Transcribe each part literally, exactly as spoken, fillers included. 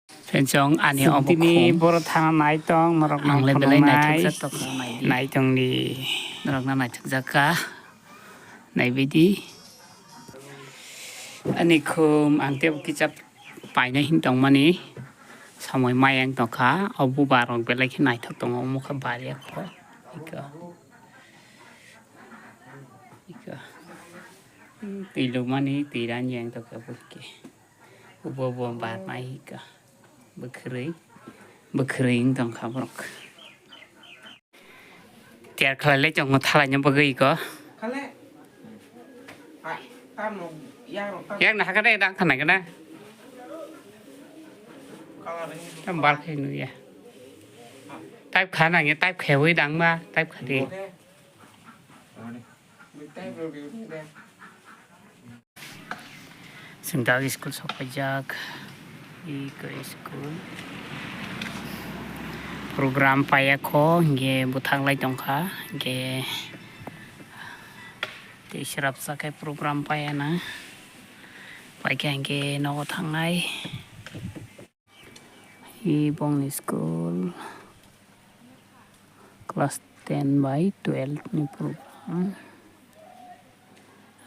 Friends, ani obo tini khum. Boro thana nai tong, norok ang le belai naithok jak tong kha, nai di. Nai tong di. Norok na naithok jak kha. Nai bidi. Ani khum ang tebo kichap paina hin tong mani. Samoi mayang tong kha. O buba rok belai khe naithok tongo. Omo kha bari akho. Ika. Ika. Twi luk mani twi ran yang tong kha bo khe. Ubo bo bar nai ka. Bwkhwrwi. Bwkhwrwi wng tong kha borok. Tiyar khlai le chwng thalai no bagwi ko. Yak na hakhe dang khanai kana. Tam bar khai nu ya. Type kha nang ya, type khai wi dang ba, type kha di. Chwng da school sokphaijak, iko school program paiya kho, hinkhe bwthang lai tongkha, hinkhe tei srapsa khe program paiya na, paikha hinkhe nogo thangnai. I bongni school class ten bai twelve ni program.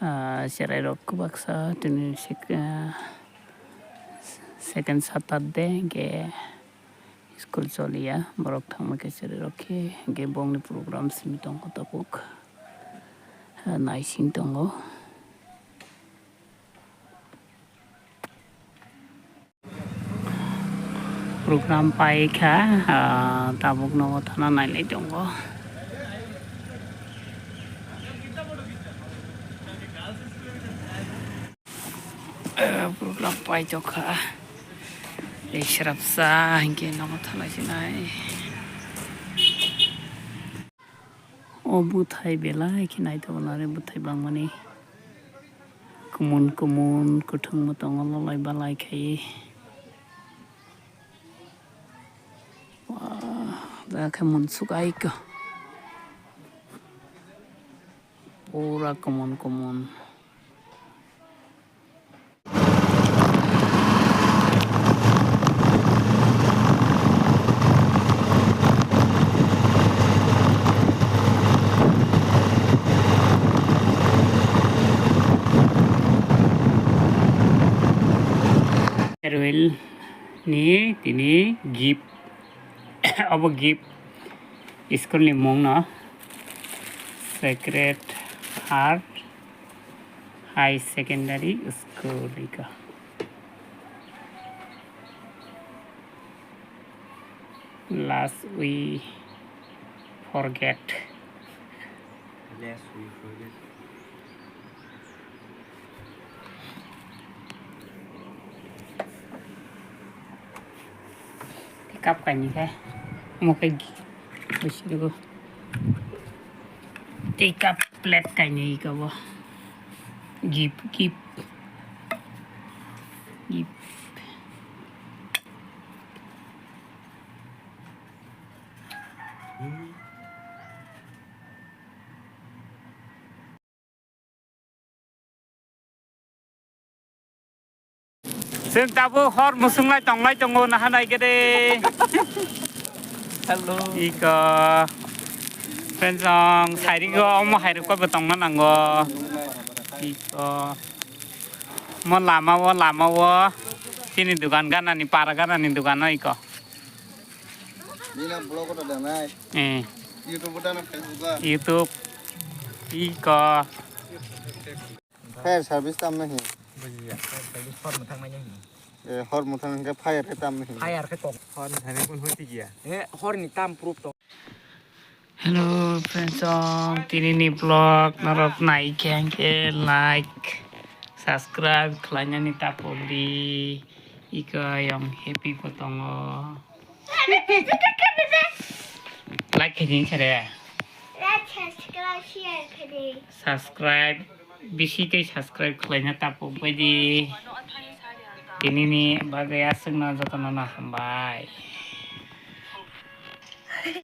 Ah, cherai rok kwbaksa tini sec-, ah, second Saturday hwnkhe school choliya, borok thangma khe cherai rok khe hwnkhe bongni program simi tongkha tabuk, ah, naising tongo. Program pai kha, ah, tabuk nogo thana nailai tongo. Ah, program pai tongkha. Tei srapsa hinkhe nogo thana sinai. O bwthai belai khe naithok nare bwthai bangmani. Kumun kumun kwthwngbo tongo lolai balai khai. Wah, da khe munsuk ai kha. Pura kumun kumun. Farewell ni tini gift. Obo gift. School ni mung no Sacred Heart High Secondary School iko. Last we forget. Last we forget. Tei cup kainwi khe, omo khe gi-, bwswrwgo. Tei cup plate kainwi iko bo. Gift, gift. Gift. Chwng tabuk hor mwswng lai tong lai tongo, naha nai khe de. Hello. Iko. Friends, ang sairi go omo hai rok bo tongna nango. Iko. Mo lama o, lama o. Chini dugan ganani, para ganani dugan o iko. Nina vlog o da nai. Eh. YouTube o da na Facebook o. YouTube. Iko. Fire service tam na hi? Bujiya, fire service hor mwthang mai na hi? Eh, hor mwthang hingke fire khe tam na hi? Fire khe tong. Hor mwthang ni kun hoti giya. Eh, hor ni tam proof tong. Hello friends, song tini ni vlog norok nai khe hingke like, subscribe khlainani tapok di. Iko ayong happy bo tongo. Like khe di sare. Like, subscribe, share khe di. Subscribe, bisi tei subscribe khlaina tapok bai di. Tini ni bagwi aswk no jotono no hambai.